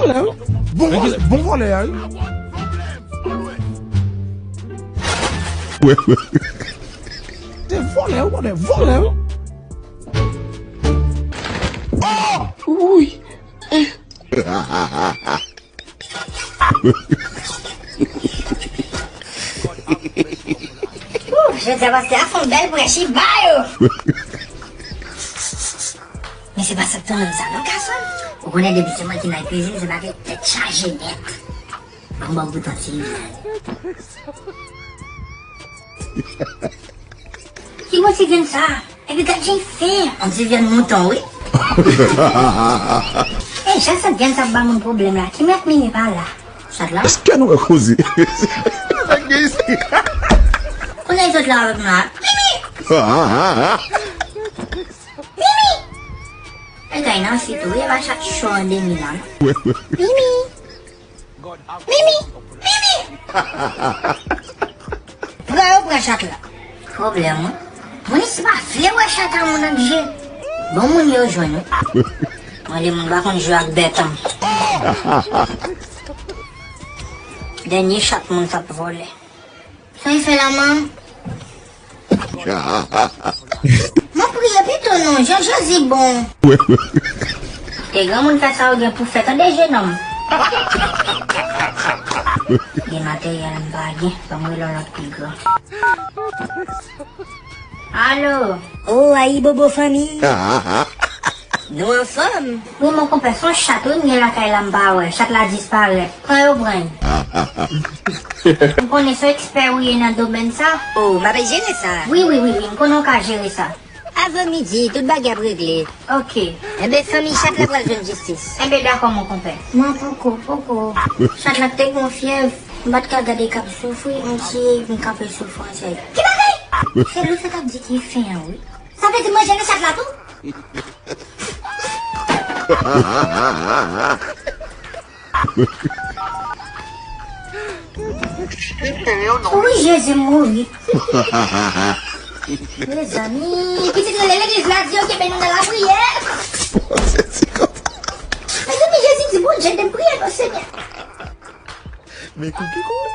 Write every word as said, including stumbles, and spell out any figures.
Vòlè, wi. Bon vòlè, bon vòlè a, wi. Wè, wè. Se vòlè, wi, vòlè, vòlè, wi. Wi. Ou, jodi a pastè a fè yon bèl prèch, li ba yo. Men se pa sa k tounen m sa non, gason. Ou konnen depi se mwen ki nan kwizin, se bagay tèt chaje nèt. Ban m ba w goute yon ti rivyè. Ki bon ti vyann sa? Epi gad jan l fen. Yon ti vyann mouton, wi. Ey, jan sant vyann sa ap ba moun pwoblèm la. Ki mèt Mimi pa la? Chat la? Èske nou wè koze? Sa k gen isit? Kounye a sot la avèk nou a. Mimi! Mimi! E kay nan fit ou, e pa chat cho an demi la. Mimi! Mimi! Mimi! Pran yo pran chat la. Pwoblèm, wi. Moun isi pa vle wè chat a moun ak je. Bon moun yo jwenn, wi. Mwen, de moun pa konn jwe ak bèt an. Dènye chat moun sa ap vòlè. Sa w fè la, manm? Mwen priye pito non, jan Jezi bon. Te granmoun fè sa ou gen pou fè, tande jenòm. Gen materyèl m pa gen, ban m rele yon lòt pi gran. Alo. Oh, ayibobo fanmi. Nou anfòm? Wi, mon konpè, se yon chat wi m gen lakay la m pa wè. Chat la disparèt. Pran yo pran l. M konnen se yon ekspè ou ye nan domèn sa. Oh, m ap jere sa. Wi, wi, wi, wi, m konnen w ka jere sa. Avan midi, tout bagay ap regle. Ok. Enben, fanmi chat la pral jwenn jistis. Enben, dakò, mon konpè. Non, poko, poko. Chat la te gon fyèv. M pa t ka gade k ap soufri, m di m kanpe soufrans li. Ki bagay? Se lou sa t ap di ki fen an, wi. Sa vle di manje nan chat la tou? Wi, Jezi, m mouri. Mezanmi, pitit rele legliz la, di yo kenbe nou nan lapriyè. Mezanmi, Jezi di Bondye de m priye non, Senyè. Men kou ki kou.